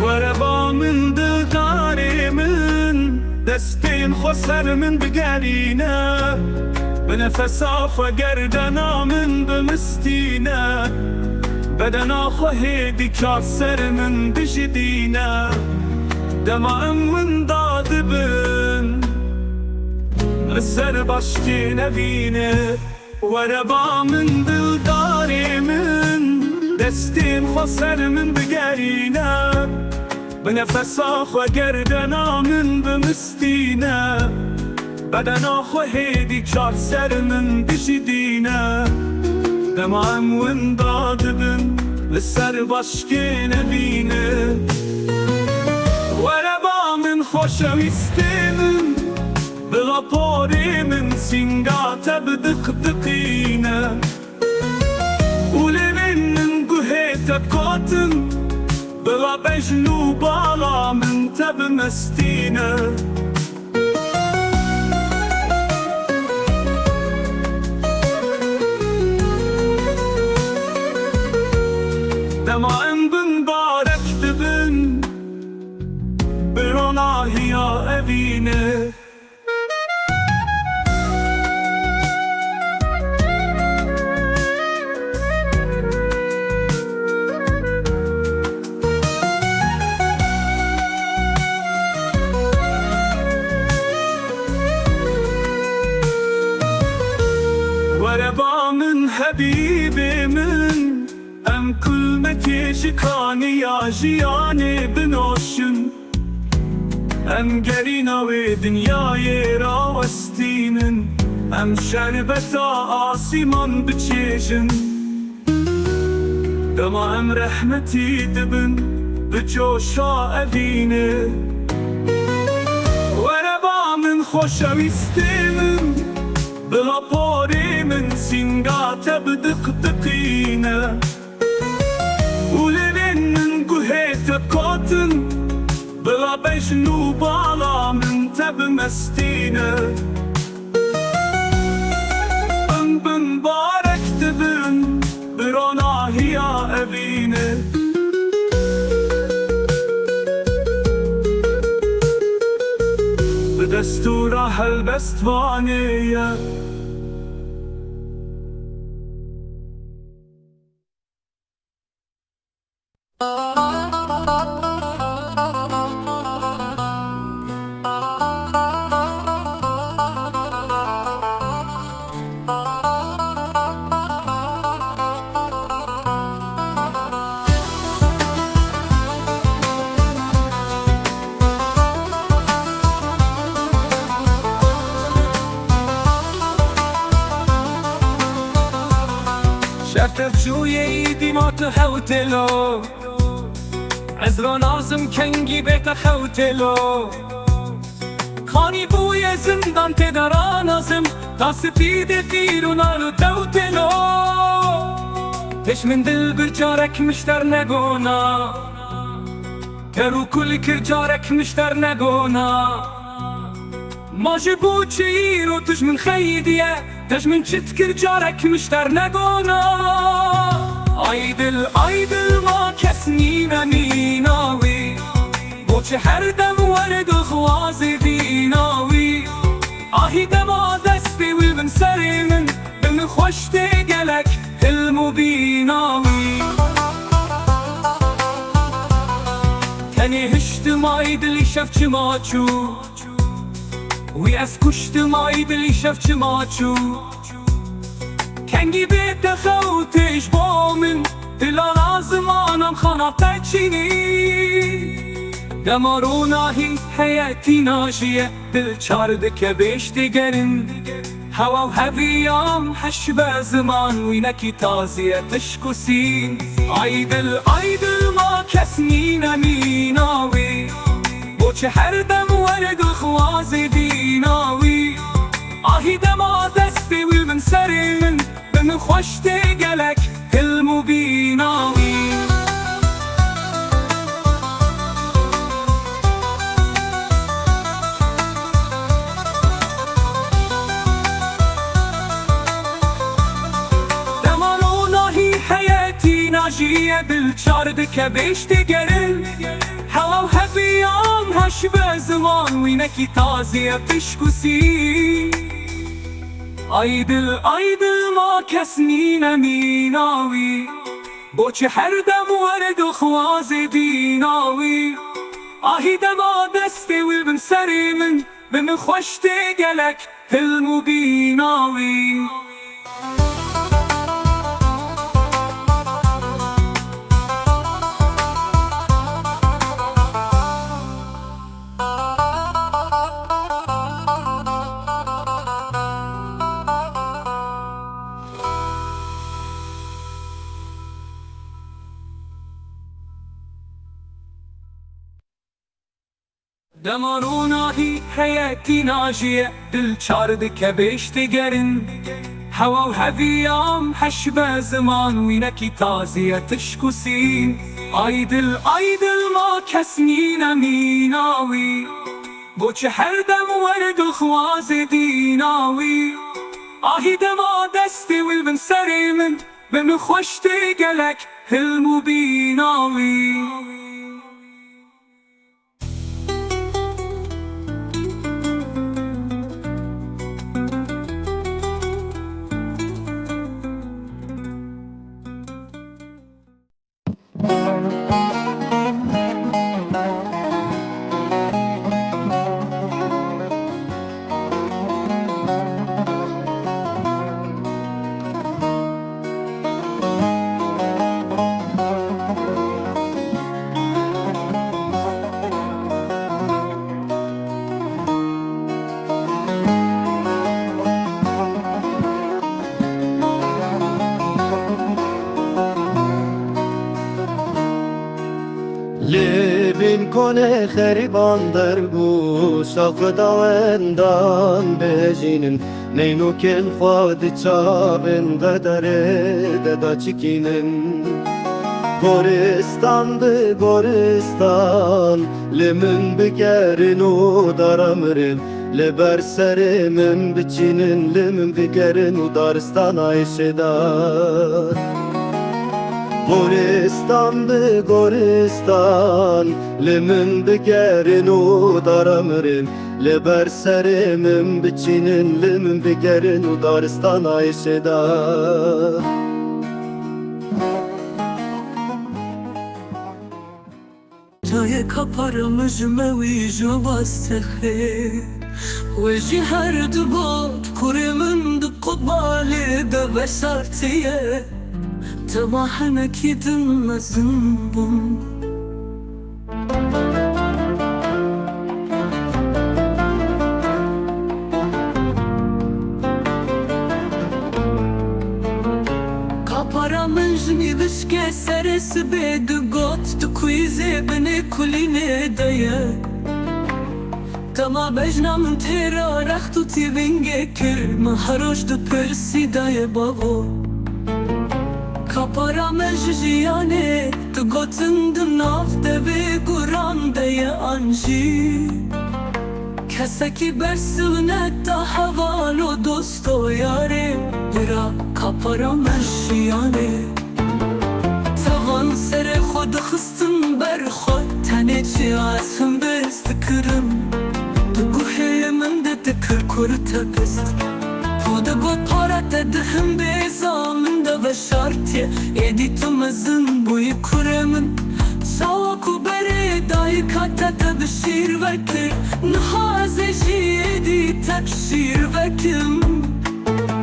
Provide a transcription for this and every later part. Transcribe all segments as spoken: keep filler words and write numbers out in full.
Were ba min dildarê min, destên xwe ser min bigerîne, bi nefesa xwe gerdena min bimistîne, bedena xwe hêdî çar ser min bijidîne. Dema em winda dibin, li ser başkê nevîne. Were ba min dildarê min, destên xwe ser min bigerîne, bi nefesa xwe gerdena min bimistîne, bedena xwe hêdî çar ser min bijidîne. Dema em winda dibin, li ser başkê nevîne. Were ba min xoşewîstê min, bila porê min sînga te bidiqdiqîne. Û lêvên min guhê te kotin, bila bejn û bala min te bimestîne. Dema em bimbarek dibin, bi ronahiya evîne. Were ba min hebîbê min, em kulmekê ji kaniya jiyanê binoşin. Em gerîna wê dinyayê rawestînin, em şerbeta asîman biçêjin. Dema em rehmetî dibin, bi coşa evîne. Were ba min xoşewîstê min, bila porê min sînga te bidiqdiqîne. Û lêvên min guhê te kotin, bila bejn û bala min te bimestîne. Em bimbarek dibin, bi ronahiya evîne. Bi destûra helbestvanê ye. Şev tev çûyê îdî ma tu hewtê lo. Ez ronazim kengî bê te xewtê lo. Kanî bûye zindan tê de ranazim, ta spîdê tîr û nal û dewtê lo. Pêş min dil bir carek mişter negona. Ker û kul kir carek mişter negona. Ma ji bo çi îro tu ji min xeydiye, te ji min çi dikir carek mişter negona. Ay dil, ay dil ma kes nîne mîna wî. Bo çi her dem were dixwazê dîna wî. Ahî dema destê wî bin serê min, bi min xweş tê gelek hilm û bîna wî. Tenê hiştim ay dilî şev çima çû. Wî ez kuştim ay dilî şev çima çû. Kengî bê te xewtê ji bo min, dila lazim anam xana te çînî. Dema ronahî heye tîna jî ye, dil çar dike bêş tê gerin. Hewa û heviyam heşbe ziman wînekî tazî ye tişk û sîn. Ay dil, ay dil ma kes nîne mîna wî. Bo çi her dem were dixwazê dîna wî. Ahî dema destê wî bin serê min, bi min xweş tê gelek hilm û bîna wî. Çiye dil çar dike bêş tê gerin. Hewa û heviyan heş be ziman wînekî tazî ye pişk û sîn. Ay dil, ay dil ma kes nîne mîna wî. Bo çi her dem were dixwazê dîna wî. Ahî dema destê wî bin serê min. Bi min xweş tê gelek hilm û bîna wî. Dema ronahî heye tîna jî ye, dil çar dike bêş tê gerin. Hewa û heviyan heş be ziman wînekî tazî ye tişk û sîn. Ay dil, ay dil ma kes nîne mîna wî. Bo çi her dem were dixwazê dîna wî. Ahî dema destê wî bin serê min. Bi min xweş tê gelek hilm û bîna wî. Lê bin konê xerîban derbû, şaxida wendan bejînin. Neynokên xwe di çavên qederê de daçikînin. Goristan bi goristan, li min bigerin û dara mirin. Li ber serê min biçînin, li min bigerin û daristana êşê de. Goristan bi goristan, li min bigerin û dara mirin. Li ber serê min biçînin, li min bigerin û daristana êşê de. Çayê kapara min ji me wî ji wastexê. Wê jî her digot, kurê min di qubalê de veşartiye. Dema hinekî din mezin bûm. Kapara min ji nîvişkê serê sibê digot, di kuyîzê binê kulînê de ye. Dema bejna min têra rext û tîvingê kir, min her roj dipirsî dayê bavo. Kapara me ji jiyanê digotin di nav devê guran de ye an jî kesekî bersiv neda heval û dosto yarê bira kapara me jiyanê. Tevan serê xwe dixistin ber xwe, tenê çi ez himbêz dikirim. Di guhê min de dikir kur tepist. Tu digot para te di himbêza min de veşartiye. Êdî tu mezin bûyî kurê min. Çawa ku berê dayika te te bi şîr vekir, niha ez ê jî êdî te bi şîr vekim.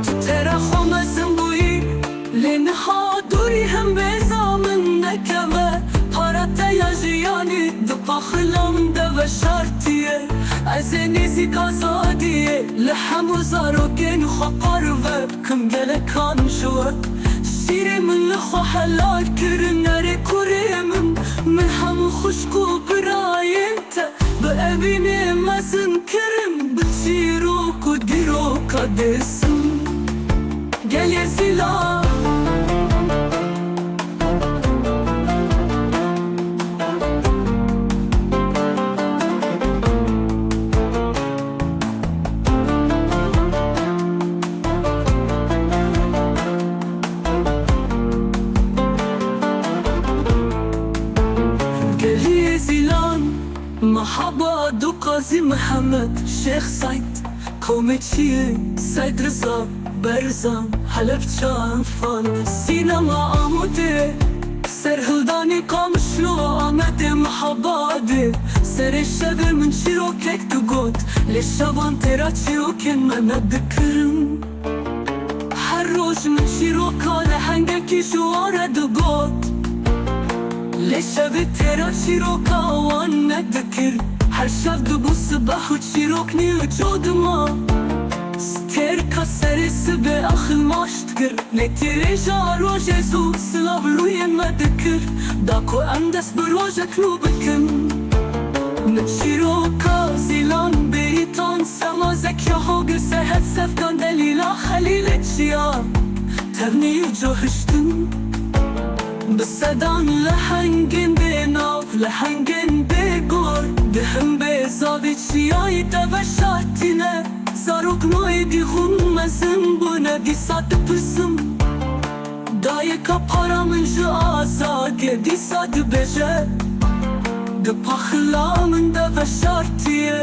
Tu tera xwe mezin bûyî. Lê niha dûrî himbêza min nekeve, para te ya jiyanî di paxila min de veşartiye. Ez ê nêzîk azadiyê li hemû zarokên xwe parve bikim, gelekan ji we şîrê min li xwe helal kirin. Erê kurê min, min hemû xwişk û birayên te bi evînê mezin kirin, bi çîrok û dîroka Dêrsim. Gelê Zîlan. Qazî Mihemed, Şêx Seyd, Komeçiyê, Seyd Riza, Berzan, Helebçe, Anfal, Sînema, Amûdê, Serhildanê, Qamişlo, Amedê, Mehabadê. Serê şevê min çîrokek digot, lê şevan têra çîrokên me nedikirin. Her roj min çîroka lehengekî ji wan re digot, lê şevê têra çîroka wan nedikir. Her şev dibû sibeh û çîrok nî û co dima. Stêrka serê sibê axil maç dikir, lê tîrêja rojê zû silav rûyê me dikir, da ku em dest bi rojek nû bikin. Min çîroka Zîlan, Bêrîtan, Sema, Zekya, Hogil, Sehed, Sefkan, Delîla, Xelîlê Çiya, tevnî û cohiştin. Bi sedan lehengên bênav, lehengên bêgor, di himbê zavê çiyayî de veşartîne. Zarokno êdî hûn mezin bûne, dîsa dipirsim. Dayika para min ji azadiyê dîsa dibêje, di paxila min de veşartiye.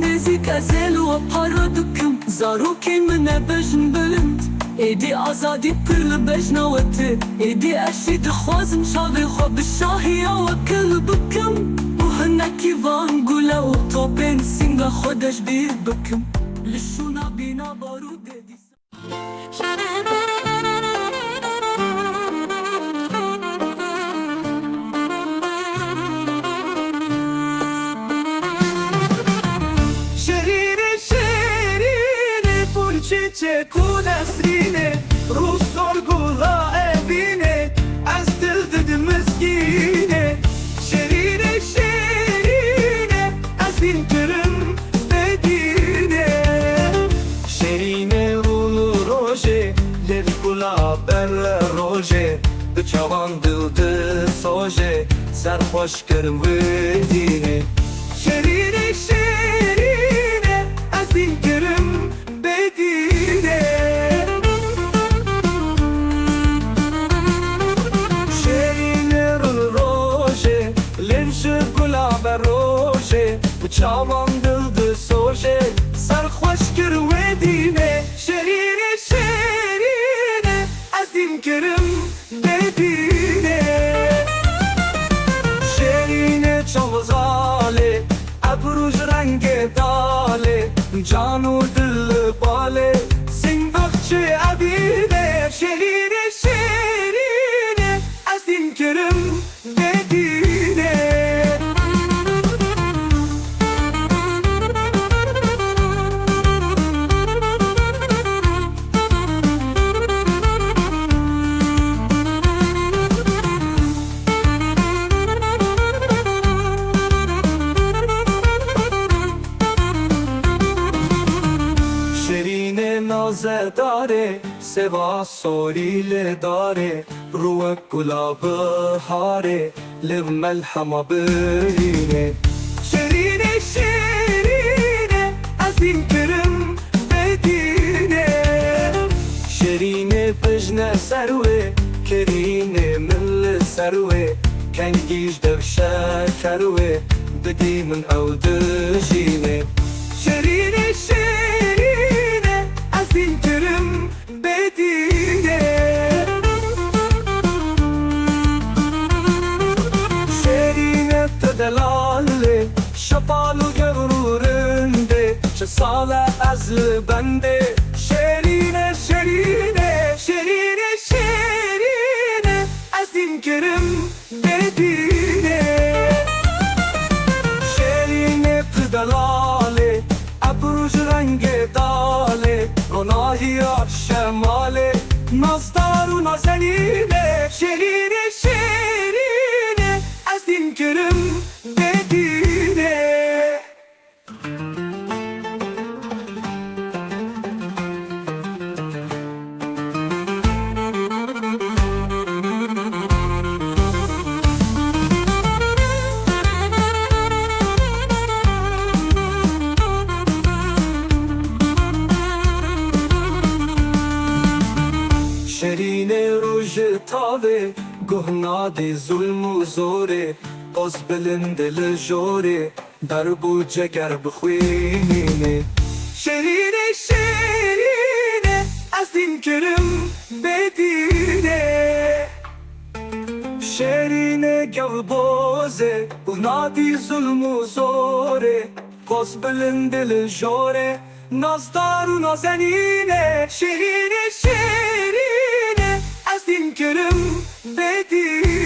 Nêzîk ez ê li we para dikim, zarokên min e bejn bilind. Êdî azadî pir li bejna we tê. Êdî ez jî dixwazim çavê xwe bi şahiya we kil bikim û hinekî van gule û topên sînga xwe de ji bîr bikim. Li şûna bîna barûdê dîsa. Şerîne, şerîne, gul, çiçek û nesrîne, rûsor, gula evîne, ez dil didim mizgîne. Şerîne, şerîne, ez dîn kirim bedîne. Şerîne rû rojê, lêv gula ber rojê, bi çavan dil disojê, serxweş kirim wê dînê. Şerîne, şerîne, ez dîn kirim bedîne. Şerîne rû rojê, lêv ji gula ber rojê, bi çavan dil disojê, serxweş kir wê dînê. Şerîne, şerîne, ez dîn kirim bedîne. Şerîne çav zalê, ebru ji rengê dalê, can û dil li balê, sînvexçê evîne. Şerîne, şerîne, ez dîn kirim bedîne. Şerîne nazedarê, seva sorî li darê, rû wek gula biharê, lêv melhema birînê. Şerîne, şerîne, ez dîn kirim bedîne. Şerîne bijne ser wê, kerînê min li ser wê, kengî ji dev şeker wê, bidî min ew dijînê. Şerîne, şerîne, ez dîn kirim bedîne. Şerîne tu delalê, şepal û gewr û rindê, çi sal e ez li bendê. Şerîne, şerîne, şerîne, şerîne, ez dîn kirim bedîne. Şerîne tu delalê, ebru ji rengê dalê, ronahiya şemalê, nazdar û nazenîne. Şerîne, şerîne, ez dîn kirim bedîne. Şerînê roj tavê, guh nadê zulm û zorê, Qoz bilind e li jorê, derb û ceger bixwînîne. Şêrîne, şêrîne, ez dîn kirim bêdîne. Şêrîne gewboz e û nadî zulm û zorê. Qoz bilind e li jorê, nazdar û nazenîne. Şêrîne, şêrîne, ez dîn kirim bêdîne.